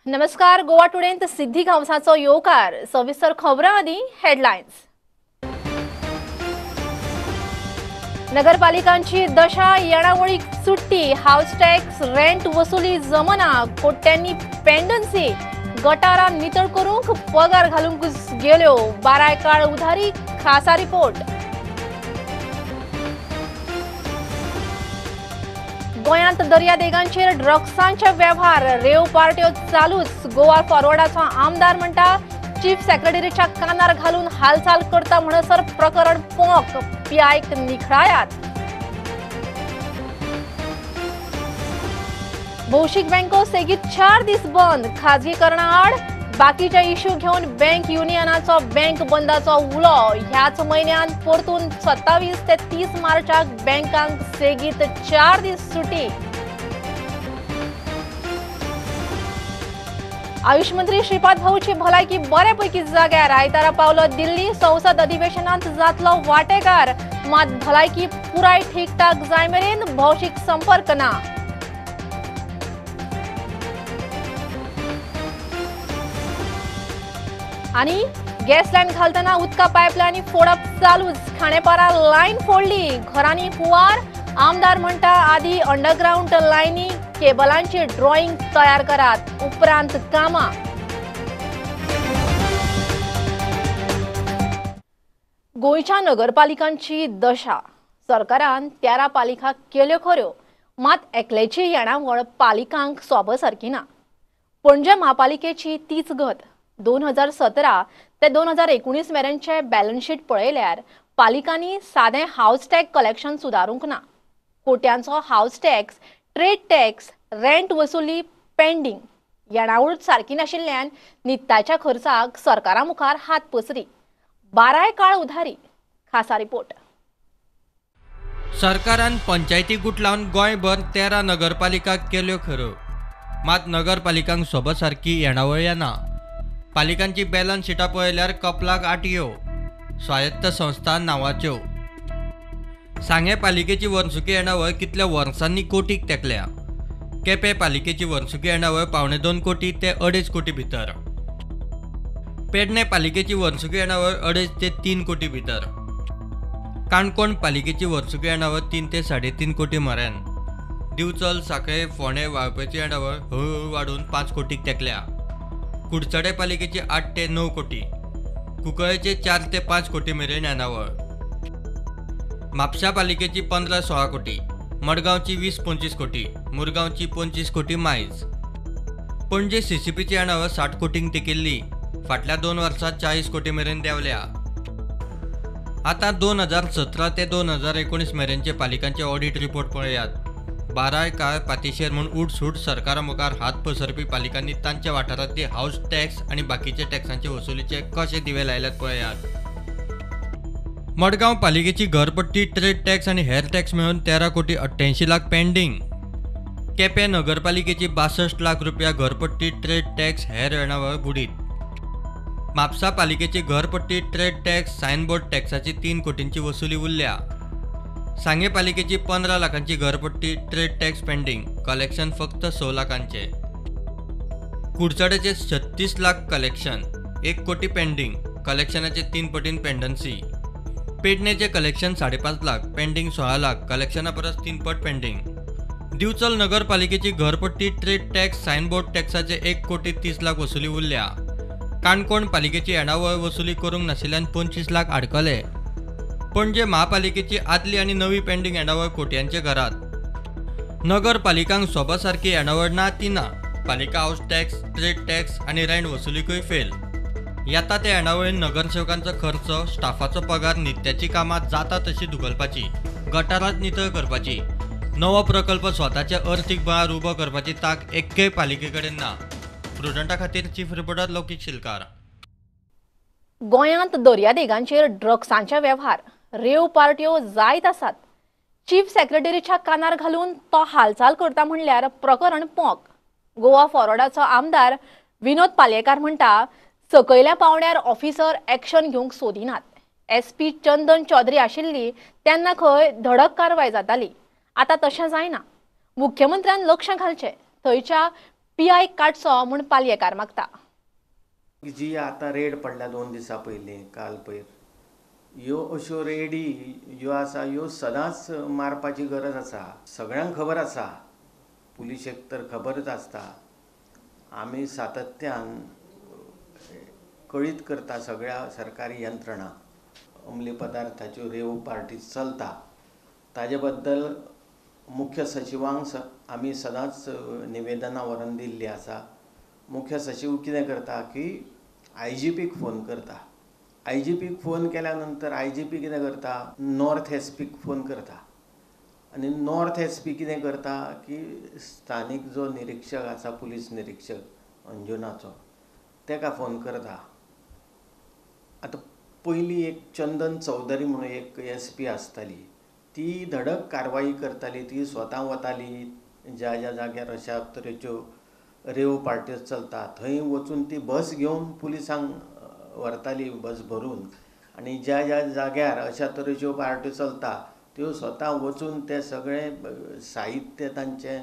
नमस्कार, गोवा टुडेंत सिद्धी गांवसाचो येवकार. सविस्तर खबरां आदी हेडलायन्स. नगरपालिकांची दशा, येणावळीक सुट्टी, हाऊस टॅक्स रेंट वसुली जमना, कोट्यांनी पेंडन्सी, गटारां नितळ करूंक पगार घालूंक गेल्यो, बाराय काळ उधारी. खासा रिपोर्ट. गोंयांत दर्यादेगांचेर ड्रग्सांचे वेव्हार, रेव पार्ट्यो चालूच. गोवा फॉरवर्डाचो आमदार म्हणटा, चीफ सेक्रेटरीच्या कानार घालून हालचाल करता म्हणसर प्रकरण पोंक, पीआयक निखळायात. भौशीक बँको सेगीत 4 दीस बंद, खाजगीकरणा आड बाकीचे इश्यू घेवन बँक युनियनाचो बँक बंदाचो उलो. ह्याच म्हयन्यान परतून 27 ते 30 मार्चाक बँकांक सेगीत 4 दीस सुटी. आयुष मंत्री श्रीपाद भाऊची भलायकी बऱ्यापैकी जाग्यार. आयतारा पावलो दिल्ली, संसद अधिवेशनांत जातलो वाटेकार. मात भलायकी पुराय ठीकठाक जाय मेरेन भौशीक संपर्क ना. आनी गॅस लायन घालतना उदका पायपलायनी फोडप चालूच. खांडेपारा लायन फोडली, घरांनी हुंवार. आमदार म्हणटा, आदी अंडरग्रावंड लायनी केबलांची ड्रॉइंग तयार करात, उपरांत कामां. गोंयच्या नगरपालिकांची दशा. सरकारान 13 पालिका केल्यो खऱ्यो, मात एकल्याची येणावळ पालिकांक सोबसारकी सारकी ना. पणजे म्हापालिकेची तीच गत. 2017 ते 2019 मेरेनचे बॅलन्स शीट पळयल्यार पालिकांनी सादें हावस टॅक्स कलेक्शन सुदारूंक ना. कोट्यांचो house tax, trade tax, rent वसुली पेंडींग. येणावळ सारकी नाशिल्ल्यान नित्याच्या खर्चाक सरकारा मुखार हात पसरी. बाराय काळ उधारी. खासा रिपोर्ट. सरकारान पंचायती गुट लावन गोंयभर 13 नगरपालिका केल्यो खऱ्यो, मात नगरपालिकांक सोबसारकी येणावळ येना. पालिकांची बॅलन्स शिटां पळयल्यार कपलाक आटयो, स्वायत्त संस्था नांवाच्यो. सांगें पालिकेची वर्सुकी येणावळ कितल्या वर्सांनी कोटीक तेंकल्या. केपें पालिकेची वर्सुकी येणावळ 1.75 कोटी ते 2.5 कोटी भितर. पेडणे पालिकेची वर्सुकी येणावळ 2.5 ते 3 कोटी भितर. काणकोण पालिकेची वर्सुकी येणावळ 3 ते 3.5 कोटी मरेन. दिवचल, सांखळे, फोंडें, वाळपयची येणावळ हळूहळू वाडून 5 कोटीक तेंकल्या. कुडचडे पालिकेची 8 ते 9 कोटी, कुंकळेचे 4 ते 5 कोटी मेरेन येणावळ. म्हापशा पालिकेची 15-16 कोटी, मडगांवची 20-25 कोटी, मुरगांवची 25 कोटी मायज. पणजे सीसीपीची येणावळ 60 कोटींक तेंकिल्ली, फाटल्या 2 वर्सांत 40 कोटी मेरेन देंवल्या. आतां 2017 ते 2019 मेरेनचे पालिकांचे ऑडिट रिपोर्ट पळयात. बाराय काळ पातिशेर म्हूण उठसूट सरकारा मुखार हात पसरपी पालिकांनी तांच्या वाठारांतली हावस टॅक्स आनी बाकीचे टॅक्सांचे वसुलीचे कशे दिवे लायल्यात पळयात. मडगांव पालिकेची घरपट्टी, ट्रेड टॅक्स आनी हेर टॅक्स मेळून 13 कोटी 88 लाख पेंडींग. केपें नगरपालिकेची 62 लाख रुपया घरपट्टी, ट्रेड टॅक्स, हेर येणावळ बुडीत. म्हापसा पालिकेची घरपट्टी, ट्रेड टॅक्स, सायनबोर्ड टॅक्साची 3 कोटींची वसुली उरल्या. सांगें पालिकेची 15 लाखांची घरपट्टी, ट्रेड टॅक्स पेंडींग, कलेक्शन फक्त 6 लाखांचे. कुडचडेचे 36 लाख कलेक्शन, 1 कोटी पेंडींग, कलेक्शनाचे 3 पटीन पेंडन्सी. पेडणेचे कलेक्शन 5.5 लाख, पेंडींग 16 लाख, कलेक्शना परस 3 पट पेंडींग. दिवचल नगरपालिकेची घरपट्टी, ट्रेड टॅक्स, सायनबोर्ड टॅक्साचे 1 कोटी 30 लाख वसुली उरल्या. काणकोण पालिकेची येणावळ वसुली करूंक नाशिल्ल्यान 25 लाख आडकले. पणजे म्हापालिकेची आदली आनी नवी पेंडींग येणावळ कोट्यांचे घरात. नगरपालिकांक सोबसारकी येणावळ ना ती ना. पालिका हावस टॅक्स, ट्रेड टॅक्स आनी रेंट वसुलीकूय फेल. येता त्या येणावळीन नगरसेवकांचो खर्च, स्टाफाचो पगार, नित्याची कामां जाता तशी धुकलपाची, गटारांत नितळ करपाची, नवो प्रकल्प स्वताच्या अर्थीक बळार उबो करपाची तांक एक्केय पालिके कडेन ना. प्रुडंटा खातीर चीफ रिपोर्टर लौकीक शिलकार. गोंयांत दर्यादेगांचेर ड्रग्सांचे वेव्हार, रेव पार्ट्यो जायत आसात. चीफ सेक्रेटरीच्या कानार घालून तो हालचाल करता म्हणल्यार प्रकरण पोंक. गोवा फॉरवर्डाचो आमदार विनोद पालयेकार म्हणटा, सकयल्या पावंड्यार ऑफिसर एक्शन घेवंक सोदिनात. एसपी चंदन चौधरी आशिल्ली तेन्ना खंय धडक कारवाय जाताली, आतां तशें जायना. मुख्यमंत्र्यान लक्ष घालचें, थंयच्या पीआय काडचो म्हूण पालयेकार मागता. जी आतां रेड पडल्या 2 दिसां पयलीं काल पयर, ह्यो अश्यो रेडी ज्यो आसा ह्यो सदांच मारपाची गरज आसा. सगळ्यांक खबर आसा, पुलिशेक तर खबरच आसता. आमी सातत्यान कळीत करता सगळ्या सरकारी यंत्रणा अंमली पदार्थाच्यो रेव पार्टी चलता ताजे बद्दल मुख्य सचिवांक आमी सदांच निवेदनां व्हरून दिल्लीं आसा. मुख्य सचिव कितें करता की आयजीपीक फोन करता. आयजीपीक फोन केल्या नंतर आयजीपी कितें करता, नॉर्थ एसपीक फोन करता आनी नॉर्थ एसपी कितें करता की स्थानीक जो निरीक्षक आसा पुलीस निरीक्षक अंजुनाचो तेका फोन करता. आतां पयलीं एक चंदन चौधरी म्हणून एक एसपी आसताली, ती धडक कारवाई करताली. ती स्वता वताली ज्या ज्या जाग्यार अशा तरेच्यो रेव पार्ट्यो चलता थंय वचून ती बस घेवन पुलिसांक व्हरताली, बस भरून, आनी ज्या ज्या जाग्यार अशा तरेच्यो पार्ट्यो चलता त्यो स्वता वचून ते सगळें साहित्य तांचें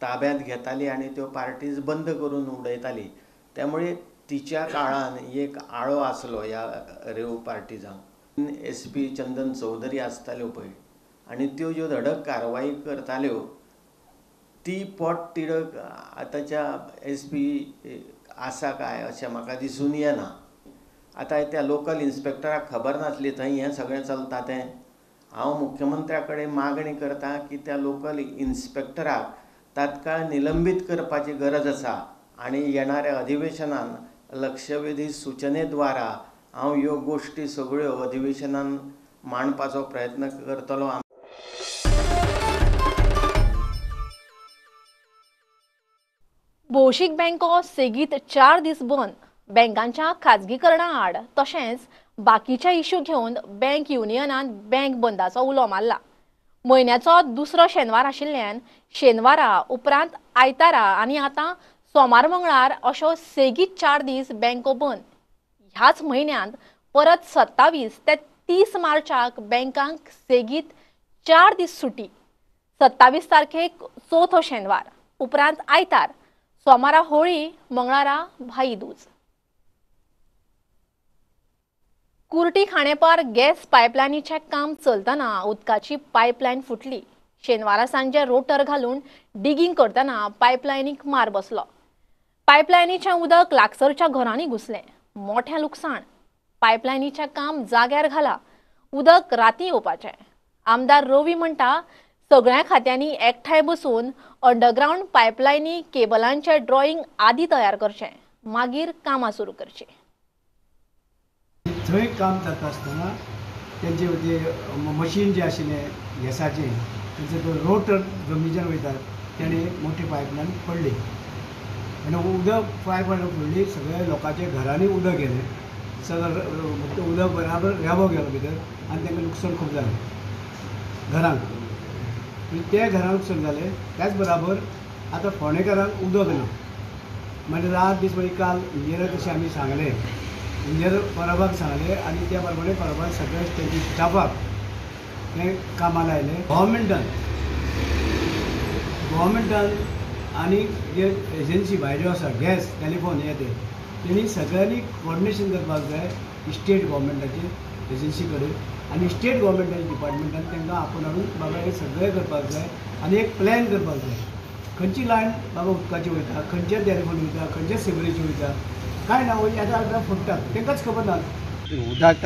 ताब्यांत घेताली आनी त्यो पार्टीज बंद करून उडयताली. त्यामुळे तिच्या काळान एक आळो आसलो ह्या रेव पार्टीजांक. एस पी चंदन चौधरी आसताल्यो पळय आनी त्यो ज्यो धडक कारवाई करताल्यो ती पोट तिडक आतांच्या एस पी आसा काय अशें म्हाका दिसून येना. आतां त्या लोकल इन्स्पेक्टराक खबर नासली थंय हें सगळें चलता तें. हांव मुख्यमंत्र्या कडेन मागणी करता की त्या लोकल इन्स्पेक्टराक तात्काळ निलंबीत करपाची गरज आसा आनी येणाऱ्या अधिवेशनान लक्षवेधी सुचने द्वारा हांव ह्यो गोश्टी सगळ्यो अधिवेशनान मांडपाचो प्रयत्न करतलो. भौशीक बँको सेगीत 4 दीस बंद. बँकांच्या खाजगीकरणा आड तशेंच बाकीच्या इश्यू घेवन बँक युनियनान बँक बंदाचो उलो मारला. म्हयन्याचो दुसरो शेनवार आशिल्ल्यान शेनवारा उपरांत आयतारा आनी आतां सोमार मंगळार अशो सेगीत 4 दीस बँको बंद. ह्याच म्हयन्यांत परत 27 ते 30 मार्चाक बँकांक सेगीत 4 दीस सुटी. 27 तारखेक चवथो शेनवार, उपरांत आयतार, सोमारा होळी, मंगळारा भाई दूज. कुर्टी खाणेपार गॅस पायपलायनीचें काम चलतना उदकाची पायपलायन फुटली. शेनवारा सांजे रोटर घालून डिगींग करतना पायपलायनीक मार बसलो. पायपलायनीचें उदक लागसरच्या घरांनी घुसलें. मोठें लुकसाण. पायपलायनीचें काम जाग्यार घाला, उदक राती येवपाचें. आमदार रवी म्हणटा सगळ्या खात्यांनी एकठांय बसून अंडरग्रावंड पायपलायनी केबलांचें ड्रॉइंग आदी तयार करचें, मागीर कामां सुरू करचीं. थंय काम जाता आसतना तेंचे ते मशीन जें आशिल्लें गॅसाचें तेंचो तो रोटर जमनीच्यान वयता तेणें मोठी पायपलायन पडली आनी उदक पायपलायन पडली, सगळ्या लोकांच्या घरांनी उदक गेलें, सगळें उदक बराबर रेबो गेलो भितर आनी तांकां लुकसाण खूब जालें घरांक. ते घरांक लुकसाण जालें. त्याच बराबर आतां फोंडेकारांक उदक ना. मागीर रात दीस मागीर काल इंजिनियराक तशें आमी सांगलें, इंजिनियर परबाक सांगलें आनी त्या प्रमाणे परबान सगळे तेंच्या स्टाफाक हें कामाक लायलें. गव्हर्मेंटान आनी जे एजन्सी भायल्यो आसा गॅस टेलिफोन हे ते तेणी सगळ्यांनी कोऑर्डिनेशन करपाक जाय स्टेट गव्हर्मेंटाचे एजन्सी कडेन आनी स्टेट गव्हर्मेंटाच्या डिपार्टमेंटान तांकां आपोवन हाडून बाबा हे सगळें करपाक जाय आनी एक प्लॅन करपाक जाय. खंयची लायन बाबा उदकाची वयता, खंयच्या टेलिफोन वयता, खंयच्या सिवरेजी वयता, काय ना येता येता फुट्टात तांकांच खबर ना. उदक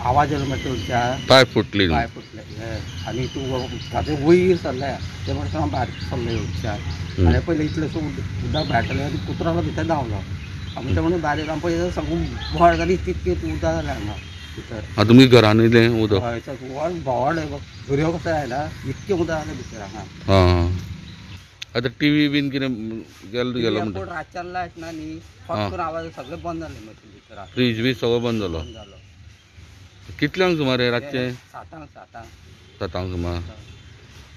आवाज येयलो म्हणटा पायप फुटली, पायप फुटले आनी तूं उदकाचें वयर सरलें तें म्हणटा हांव भायर सरलें उदकान आनी पयलीं इतलें उदक भायर सरलें आनी कुत्रो भितर धांवलो. आमी ते म्हणून भायर येयलो आनी पळयता सगळें बोड जाली तितकें उदक जालें हांगा भितर. आतां तुमी घरान येयलें उदक? हय, सगळें भोंवड दर्यो कसो आयला इतकें उदक जालें भितर हांगा. आं, आतां टिवी बीन कितें गेलो गेलो म्हणटा? रातच्यान लायट ना न्ही, फट करून आवाज सगळें बंद जालें मशीन भितर. फ्रीज बी सगळो बंद जालो? कितल्यांक सुमार रातचें? सातांक. सातांक सुमार.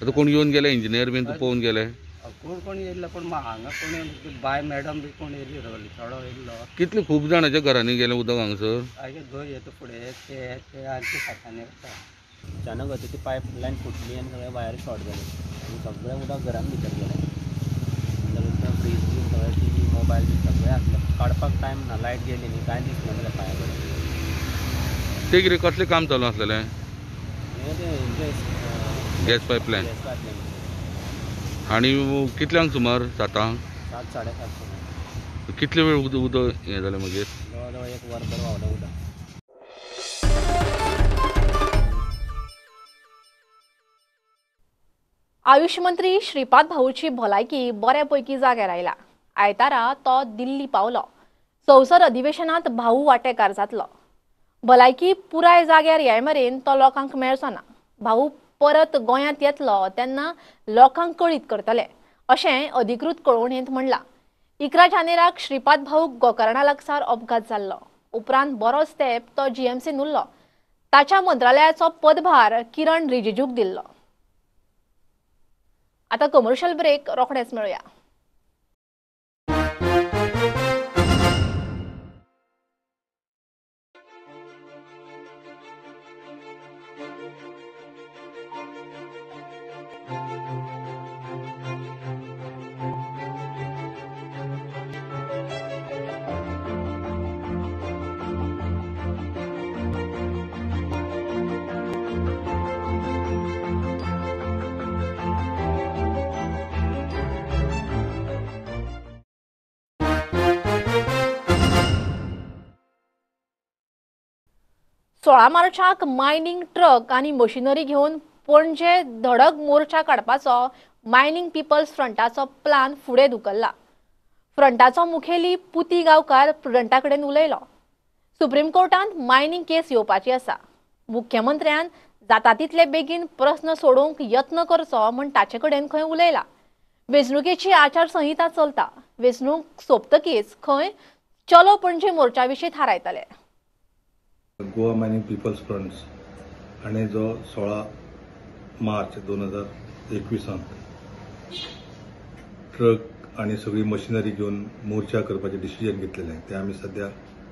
आतां कोण येवन गेले इंजिनियर बीन पळोवन गेले? कोण कोण येयल्लो पूण हांगा कोण येयलो, बाय मॅडम बी कोण येयली चेडो येयल्लो. कितले खूब जाणांच्या घरांनी गेलें उदक हांगासर? घर येता फुडें ते ते आनी सातांनी वता. अचानक ती पायप लायन फुटली आनी सगळें वायर शॉर्ट जालें आनी सगळें उदक घरान भितर गेलें. पडपाक टायम ना, लायट गेली न्ही, कांय दिसना जालें पांया कडेन. ते कितें कसलें काम चालू आसलेलें? Gas pipeline. आनी कितल्यांक सुमार? 7, 7, 7:30 सुमार. कितले वेळ उदक हें जालें मागीर? जवळ जवळ 1 वर भर व्हांवलें उदक. आयुष मंत्री श्रीपाद भाऊची भलायकी बऱ्या पैकी जाग्यार आयला. आयतारा तो दिल्ली पावलो. संसद अधिवेशनात भाऊ वांटेकार जातलो. भलायकी पुराय जाग्यार येय मेरेन तो लोकांक मेळचो ना. भाऊ परत गोंयांत येतलो तेन्ना लोकांक कळीत करतले अशें अधिकृत कळोवणेंत म्हणलां. 11 जानेराक श्रीपाद भाऊ गोकर्णा लागसार अपघात जाल्लो. उपरांत बरोच तेंप तो जीएमसीन उरलो. ताच्या मंत्रालयाचो पदभार किरण रिजिजूक दिल्लो. आता कमर्शियल ब्रेक, रोखडेच मेळुया. सोळा मार्चाक मायनिंग ट्रक आनी मशिनरी घेवन पणजे धडक मोर्चा काडपाचो मायनिंग पिपल्स फ्रंटाचो प्लान फुडें धुकल्ला. फ्रंटाचो मुखेली पुती गांवकार प्रुडंटा कडेन उलयलो. सुप्रीम कोर्टांत मायनिंग केस येवपाची आसा. मुख्यमंत्र्यान जाता तितले बेगीन प्रस्न सोडोवंक यत्न करचो म्हण ताचे कडेन खंय उलयला. वेंचणुकेची आचारसंहिता चलता. वेंचणूक सोंपतकीच खंय चलो पणजे मोर्चा विशीं थारायतले. गोवा मायनिंग पिपल्स फ्रंट्स हाणें जो 16 मार्च 2021 ट्रक आनी सगळी मशिनरी घेवन मोर्चा करपाचें डिसिजन घेतलेलें तें आमी सद्या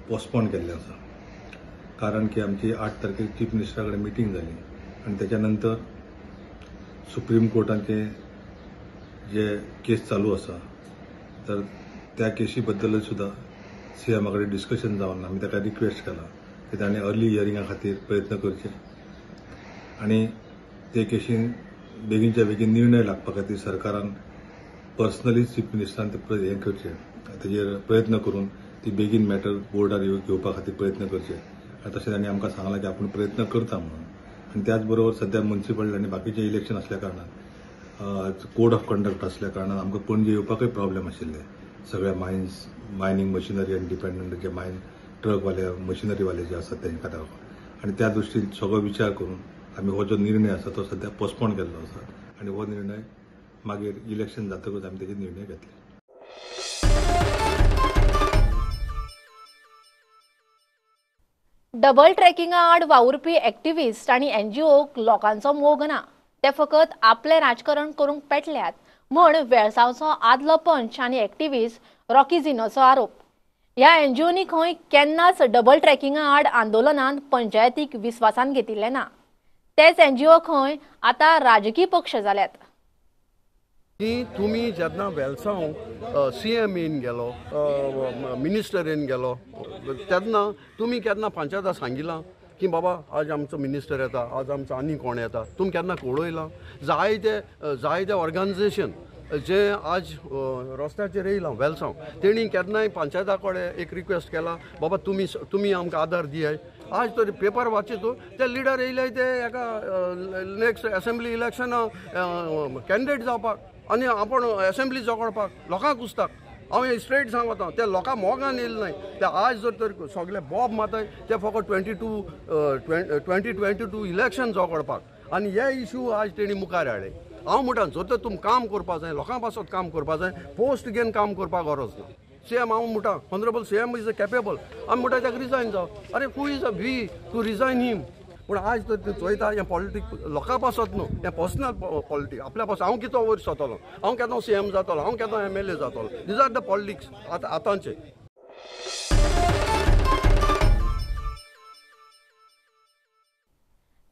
पोस्टपोन केल्लें आसा. कारण की आमची 8 तारखेर चीफ मिनिस्टरा कडेन मिटींग जाली आनी तेच्या नंतर सुप्रीम कोर्टाचे जे केस चालू आसा तर त्या केशी बद्दल सुद्दां सीएमा कडेन डिस्कशन जावन आमी ताका रिक्वेस्ट केला की ताणें अर्ली हियरिंगा खातीर प्रयत्न करचे आनी ते केशीन बेगीनच्या बेगीन निर्णय लागपा खातीर सरकारान पर्सनली चीफ मिनिस्टरान ते हें करचें, तेजेर प्रयत्न करून ती बेगीन मॅटर बोर्डार घेवपा खातीर प्रयत्न करचे. आनी तशें तांणी आमकां सांगलां की आपूण प्रयत्न करता म्हणून. आनी त्याच बरोबर सद्या मुन्सिपल आनी बाकीचें इलेक्शन आसल्या कारणान कोड ऑफ कंडक्ट आसल्या कारणान आमकां पणजे येवपाकय प्रॉब्लेम आशिल्ले. सगळ्या मायन्स मायनिंग मशिनरी आनी डिपेंडंट जे मायन ट्रकवाले मशिनरीवाले जे आसात तेंकां दाखोवन आनी त्या दृश्टीन सगळो विचार करून आमी हो जो निर्णय आसा तो सद्या पोस्टपोन केल्लो आसा आनी हो निर्णय मागीर इलेक्शन जातकच आमी तेजेर निर्णय घेतले. डबल ट्रॅकिंगा आड वावुरपी एक्टिविस्ट आनी एनजीओक लोकांचो मोग ना. ते फकत आपलें राजकारण करूंक पेटल्यात म्हण वेळसांवचो आदलो पंच आनी एक्टिविस्ट रॉकी झिनोचो आरोप. ह्या एनजीओनी खंय केन्नाच डबल ट्रॅकिंगा आड आंदोलनान पंचायतीक विस्वासान घेतिल्लें ना. तेच एनजीओ खंय आतां राजकीय पक्ष जाल्यात. की तुमी जेन्ना वेलसांव सी एम येन गेलो, मिनिस्टर येन गेलो तेन्ना तुमी केन्ना पंचायता सांगिलां की बाबा आज आमचो मिनिस्टर येता, आज आमचो आनी कोण येता, तुमी केन्ना कळयलां? जायते जायते ऑर्गनायझेशन जे आज रस्त्याचेर येयलां वेलसांव तेणी केन्नाय पंचायता कडेन एक रिक्वेस्ट केला बाबा तुमी तुमी आमकां आदार दियाय. आज तर पेपर वाचितो ते लिडर येयले ते एका नेक्स्ट एसेंब्ली इलेक्शना कॅन्डिडेट जावपाक आनी आपूण एसेंब्ली झगडपाक लोकांक कुसताक. हांव हें स्ट्रेट सांगता, ते लोकां मोगान येयले न्हय. ते आज जर तर सगळे बॉब मारताय ते फकत 2022 इलेक्शन झगडपाक आनी हे इशू आज तेणी मुखार हाडले. हांव म्हणटा जर तर तुमी काम करपा जाय, लोकां पासत काम करपा जाय, पोस्ट घेवन काम करपाक गरज ना. सी एम हांव म्हणटा honourable C M is a capable, आमी म्हणटा ताका रिजायन जाव. अरे who is a we to resign him? पूण आज तर ते चोयता हें पॉलिटीक लोकां पासत न्हू, हें पर्सनल पॉलिटीक आपल्या पासत. हांव कितो वयर सरतलो, हांव केन्ना सी एम जातलो, हांव केन्ना एम एल ए जातलो. These are the politics आतां आतांचे.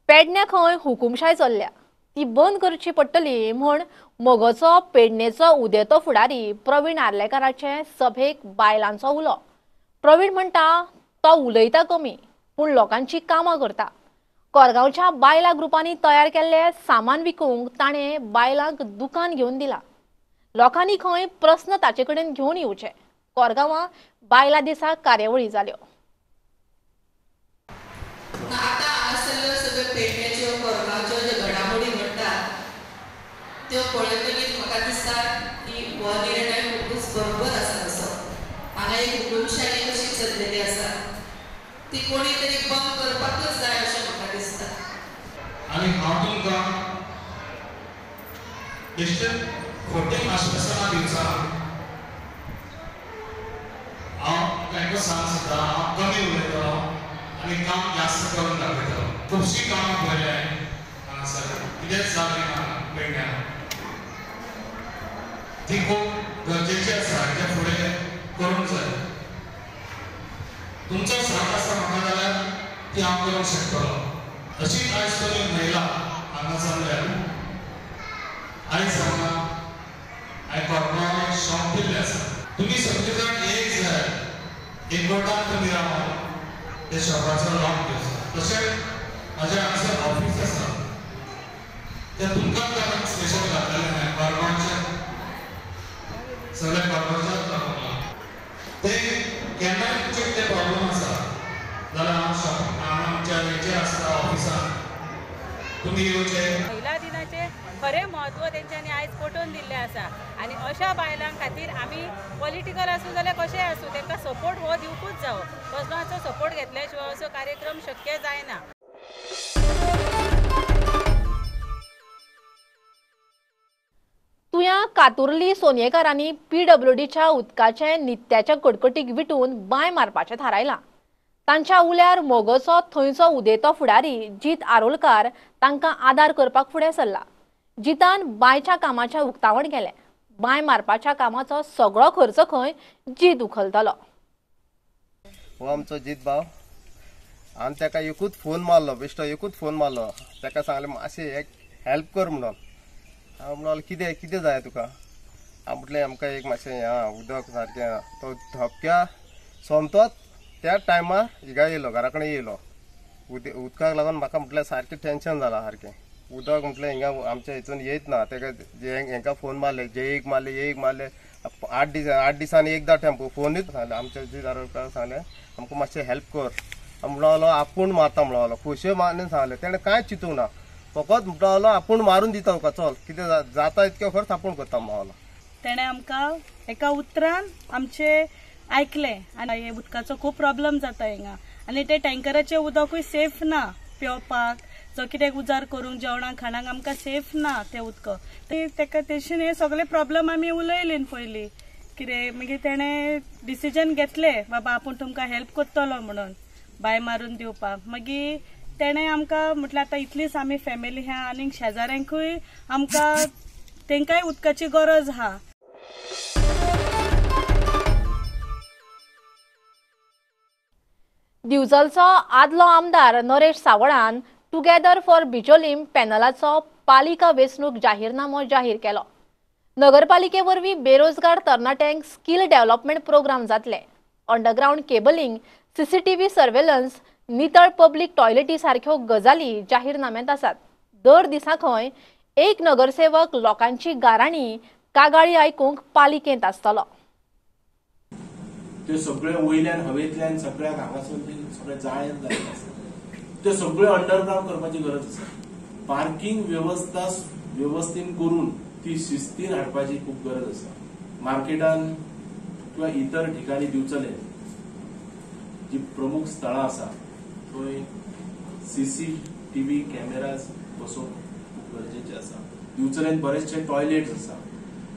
पेडण्या खंय हुकुमशाय चल्ल्या ती बंद करची पडटली म्हण मगोचो पेडणेचो उदेतो फुडारी प्रवीण आर्लेकाराचे सभेक बायलांचो उलो. प्रवीण म्हणटा तो उलयता कमी पूण लोकांची कामां करता. कोरगांवच्या बायलां ग्रुपांनी तयार केल्ले सामान विकूंक ताणें बायलांक दुकान घेवन दिला. लोकांनी खंय प्रस्न ताचे कडेन घेवन येवचे. कोरगांवां बायलां दिसा कार्यावळी जाल्यो. आतां हांगासरल्यो सगळ्यो पेडण्याच्यो कोरगांवच्यो ज्यो घडामोडी घडटात त्यो पळयतकीच म्हाका दिसता की हो निर्णय खुबूच बरोबर आसा. असो हांगा एक हुकुमशाही कशी चल्लेली आसा ती कोणी तरी बंद करपाकूच जाय अशें म्हाका दिसता. आनी हांव तुमकां बेश्टें खोटें आश्वासनां दिवचो ना. हांव तांकां सांग सुद्दां हांव कमी उलयतलो आनी काम जास्त करून दाखयतलो. खुबशीं कामां पळयल्या हांगासर, कितेंच जालें ना पेडण्यां, ती खूब गरजेची आसा, हेच्या फुडें करूंक जाय. तुमचो साथ आसा म्हाका जाल्यार ती हांव करूंक शकतलो. अशीच आयज तुमी महिला हांगा जमल्या. आयज हांगा हांवें कोरगांव शॉप दिल्लें आसा. तुमी सगळे जाण एक जाय, एकवटान तुमी रावन त्या शॉपाचो लाभ घेवचो. तशेंच म्हाजें हांगासर ऑफीस आसा, तें तुमकां लागून स्पेशल घातलेलें हांवें कोरगांवच्या सगळ्या कोरगांवच्याच लागून. ते केन्नाय तुमचे कितें प्रॉब्लम आसा जाल्यार हांव शॉप आमच्या हेचेर आसता ऑफिसान, तुमी येवचे. महिला दिनाचें खरें म्हत्व तेंच्यांनी आयज पटोवन दिल्लें आसा आनी अशा बायलां खातीर आमी पॉलिटिकल आसूं जाल्यार कशेंय आसूं तांकां सपोर्ट हो दिवकूच जावो. कसलोचो सपोर्ट घेतल्या शिवाय असो कार्यक्रम शक्य जायना. तुया कातुर्ली सोनयेकारांनी पीडब्ल्यूडीच्या उदकाचे नित्याच्या कडकटीक विटून बांय मारपाचें थारायलां. तांच्या उल्यार मोगोचो थंयचो उदेतो फुडारी जीत आरोलकार तांकां आदार करपाक फुडें सरला. जितान बांयच्या कामाचें उक्तावण केलें. बांय मारपाच्या कामाचो सगळो खर्च खंय जीत उखलतलो. हो आमचो जीत भाव, आनी ताका एकूच फोन मारलो, बेश्टो एकूच फोन मारलो. ताका सांगलें मातशें एक हेल्प कर म्हणून. हांव म्हणलो कितें कितें जाय तुका? हांव म्हटलें आमकां एक मातशें हें उदक सारकें. तो धपक्या सोमतोच त्या टायमार हिंगा येयलो, घरा कडेन येयलो. उदकाक लागून म्हाका म्हटल्यार सारकें टेंशन जालां सारकें. उदक म्हटल्यार हिंगा आमच्या हितून येयत ना. तेका हेंकां फोन मारले, जेईक मारले, एक मारले, 8 दिसांनी एकदां टेम्पो फोनूच सांगलें. आमच्या जी दारार सांगलें आमकां मातशें हेल्प कर म्हणलो. आपूण मारता म्हणलो, खोशये मारून सांगलें. तेणें कांय चिंतूंक ना, फकत म्हणलो आपूण मारून दिता तुका, चल कितें जाता इतकें खर्च आपूण करता म्हणलो. तेणें आमकां एका उतरान आमचें आयकलें आनी हे उदकाचो खूब प्रॉब्लम जाता हिंगा आनी ते टँकराचें उदकूय सेफ ना पिवपाक, जो कितें उजार करूंक जेवणाक खाणाक आमकां सेफ ना तें उदक. तेका तेशीन हे सगळे प्रॉब्लम आमी उलयलीं पयलीं कितें, मागीर तेणें डिसिजन घेतलें बाबा आपूण तुमकां हेल्प करतलो म्हणून बांय मारून दिवपाक. मागीर तेणें आमकां म्हटल्यार आतां इतलीच आमी फॅमिली आहा आनी शेजाऱ्यांकूय आमकां तेंकांय उदकाची गरज आहा. दिवचलचो आदलो आमदार नरेश सावळान टुगेदर फॉर बिचोलीम पॅनलाचो पालिका वेंचणूक जाहीरनामो जाहीर केलो. नगरपालिके वरवीं बेरोजगार तरणाट्यांक स्कील डेव्हलपमेंट प्रोग्राम जातले. अंडरग्रावंड केबलिंग, सीसीटीव्ही सर्वेलन्स, नितळ पब्लीक टॉयलेटी सारक्यो गजाली जाहीरनाम्यांत आसात. दर दिसा खंय एक नगरसेवक लोकांची गाराणी कागाळी आयकूंक पालिकेंत आसतलो. त्यो सगळे वयल्यान हवेंतल्यान सगळ्याक हांगासर सगळे जाळें जाल्लें आसा, त्यो सगळे अंडरग्रावंड करपाची गरज आसा. पार्किंग वेवस्था वेवस्थीन करून ती शिस्तीन हाडपाची खूब गरज आसा. मार्केटान किंवा इतर ठिकाणी दिवचले जी प्रमुख स्थळां आसा थंय सीसीटीव्ही कॅमेराज बसोवप खूब गरजेचे आसा. दिवचलेन बरेचशे टॉयलेट्स आसा,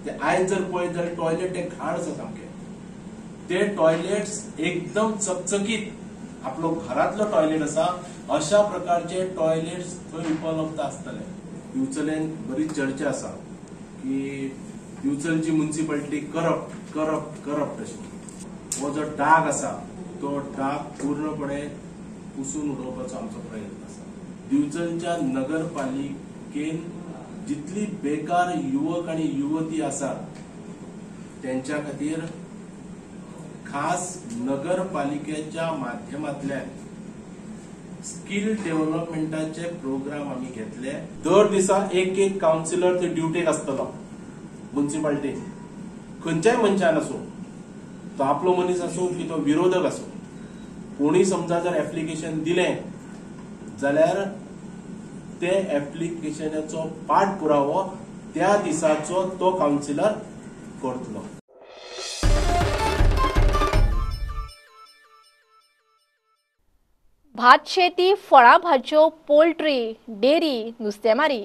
ते आयज जर पळयत जाल्यार टॉयलेट ते घाण आसा सामके. ते टॉयलेट्स एकदम चकचकीत, आपलो घरांतलो टॉयलेट आसा अशा प्रकारचे टॉयलेट्स थंय उपलब्ध आसतले. दिवचलेन बरीच चर्चा आसा की दिवचलची मुन्सिपालिटी करप्ट करप्ट करप्ट अशी. हो जो डाग आसा तो डाग पूर्णपणे पुसून उडोवपाचो आमचो प्रयत्न आसा. दिवचलच्या नगरपालिकेन जितली बेकार युवक आनी युवती आसात त्यांच्या खातीर खास नगरपालिकेच्या माध्यमांतल्यान स्किल डेव्हलपमेंटाचे प्रोग्राम आमी घेतले. दर दिसा एक एक कावन्सिलर ते ड्युटेक आसतलो म्युनिसिपालिटीन, खंयच्याय मनशान आसूं, तो आपलो मनीस आसूं की तो विरोधक आसूं, कोणी समजा जर एप्लिकेशन दिलें जाल्यार ते एप्लिकेशनाचो पाठपुरावो त्या दिसाचो तो कावन्सिलर करतलो. भात शेती, फळां भाजयो, पोल्ट्री, डेरी, नुस्तेमारी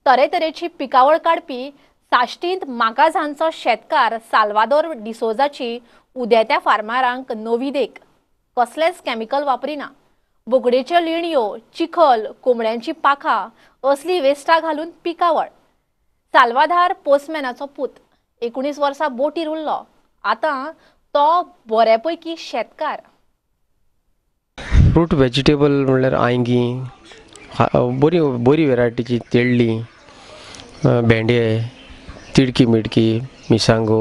तरेतरेची पिकावळ काडपी साश्टींत मागाजांचो शेतकार साल्वादोर डिसोजाची उदेत्या फार्मारांक नवी देख. कसलेंच केमिकल वापरिना. बोगडेच्यो लेणयो, चिखल, कोंबड्यांची पाखां असली वेस्टां घालून पिकावळ. साल्वादार पोस्टमॅनाचो पूत 19 वर्सां बोटीर उरलो, आतां तो बऱ्यापैकी शेतकार. फ्रूट वेजिटेबल म्हणल्यार आयंगी, बरी बरी वेरायटीची तेळ्ळी, भेंडे, तिडकी मिडकी, मिरसांगो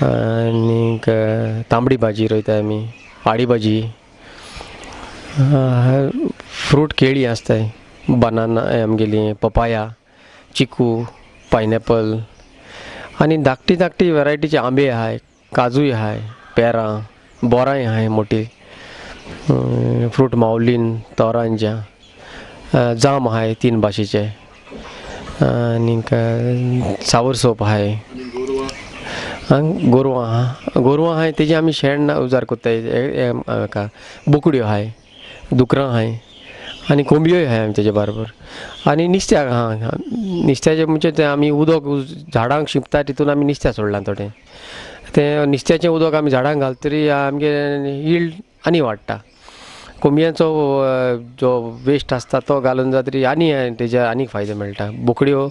आनीक तांबडी भाजी रोयता आमी, आडी भाजी, फ्रूट केळी आसताय, बनाना आमगेली, पपाया, चिकू, पायनॅपल आनी धाकटी धाकटी वेरायटीचे आंबे आहाय, काजूय आहाय, पेरां, बोरांय आहाय मोटी, फ्रूट मावलीन, तोरांजा, जाम आहाय 3 भाशेचे आनीक सावर सोप आहाय, गोरवां आहा, गोरवां आहाय तेजी आमी शेण उजार कोत्ताय हाका, बोकड्यो आहाय, दुकरां आहाय आनी कोंबयोय आहाय आमी तेजे बरोबर. आनी नुस्त्याक आहा, नुस्त्याचें म्हणजे तें आमी उदक झाडांक शिंपता तितून आमी नुस्त्या सोडलां थोडें, तें नुस्त्याचें उदक आमी झाडांक घालता तरी आमगे यील्ड आनी वाडटा. कोंबयांचो जो वेस्ट आसता तो घालून जाता तरी आनी तेजे आनीक फायदो मेळटा. बोकड्यो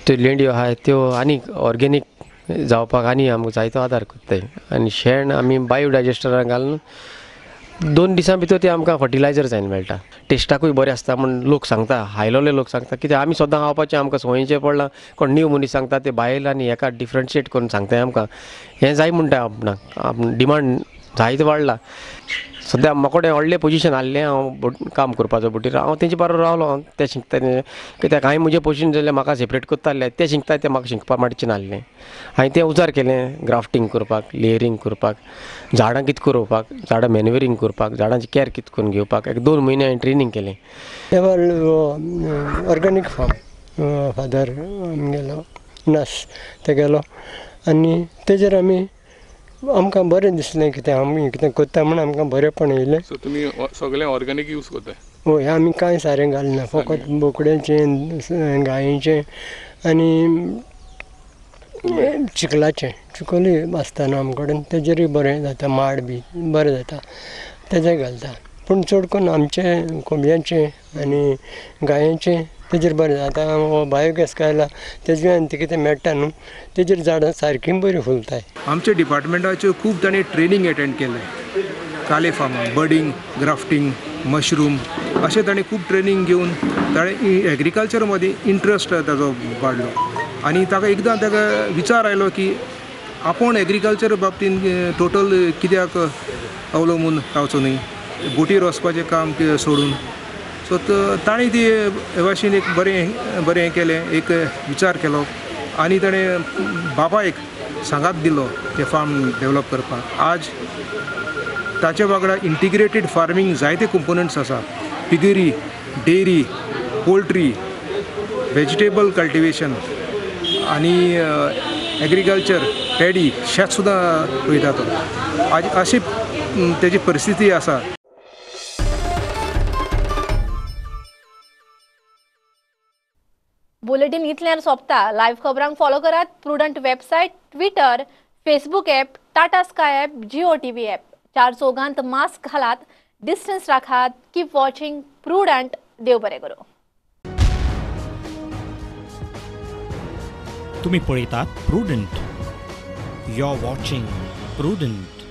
त्यो लेंड्यो आहाय त्यो आनीक ऑर्गेनीक जावपाक आनी आमकां जायतो आदार कोत्ताय. आनी शेण आमी बायो डायजेस्टरान घालून 2 दिसां भितर ते आमकां फर्टिलायजर जायन मेळटा. टेस्टाकूय बरें आसता म्हूण लोक सांगता, हायलोले लोक सांगता, कित्याक आमी सदां खावपाचें आमकां संवयेचें पडलां. कोण न्यू मनीस सांगता ते बायल आनी हेका डिफरन्शिएट करून सांगता आमकां, हें जाय म्हणटा आपणाक, डिमांड जायत वाडला. सद्या म्हाका कडेन व्हडलें पोजिशन आहलें हांव काम करपाचो बोटीर, हांव तेंचे बरोबर रावलो, हांव तें शिकता कित्याक हांवें म्हजें पोजिशन जाल्यार म्हाका सेपरेट करताले, तें शिकता तें म्हाका शिकपा मातशें नासलें. हांवें तें उजार केलें ग्राफ्टींग करपाक, लेयरींग करपाक, झाडां कितें रोवपाक, झाडां मॅन्युअरींग करपाक, झाडांची कॅर कितें करून घेवपाक 1-2 म्हयने हांवें ट्रेनींग केलें. ऑर्गेनीक फार्म फादर आमगेलो नास तेगेलो आनी तेजेर आमी आमकां बरें दिसलें, कितें आमी कितें करता म्हूण आमकां बरेंपण येयलें. सो तुमी सगळें ऑर्गेनीक यूज करता? हय, आमी कांय सारें घालना, फकत बोकड्यांचें, गायेचें आनी चिखलाचें. चिखलूय आसता न्हू आमचे कडेन, तेजेरूय बरें जाता, माड बी बरें जाता तेजें घालता. पूण चड करून आमचें कोंबयांचें आनी गायेचें तेजेर बरें जाता. आतां बायोगॅस काडला तेजे ती कितें मेळटा न्हू, तेजेर झाडां सारकीं बरीं फुलताय. आमच्या डिपार्टमेंटाच्यो खूब ताणें ट्रेनींग एटेंड केलें, काले फार्मां, बडींग, ग्राफ्टींग, मशरूम अशें ताणें खूब ट्रेनींग घेवन ताणें एग्रीकल्चर मदीं इंट्रस्ट ताजो वाडलो आनी ताका एकदां ताका विचार आयलो की आपूण एग्रीकल्चर बाबतीन टोटल कित्याक अवलंबून रावचो न्हय, बोटीर वचपाचें काम सोडून. सो ताणें ती हे भाशेन एक बरें बरें केलें, एक विचार केलो आनी ताणें बापायक सांगात दिलो तें फार्म डेवलप करपाक. आज ताचे वांगडा इंटिग्रेटेड फार्मींग जायते कंपोनंट्स आसा, piggery, dairy, poultry, vegetable cultivation आनी एग्रीकल्चर, पॅडी, शेत सुद्दां रोयता तो. आज अशी तेजी परिस्थिती आसा. बुलेटीन इतल्यान सोंपता. लायव्ह खबरांक फॉलो करात Prudent website, Twitter, Facebook app, Tata Sky app, Jio TV app. 4 चौगांत mask घालात, डिस्टन्स राखात, कीप वॉचिंग प्रुडंट. देव बरें करूं. तुम्ही पळयतात Prudent. You are watching Prudent.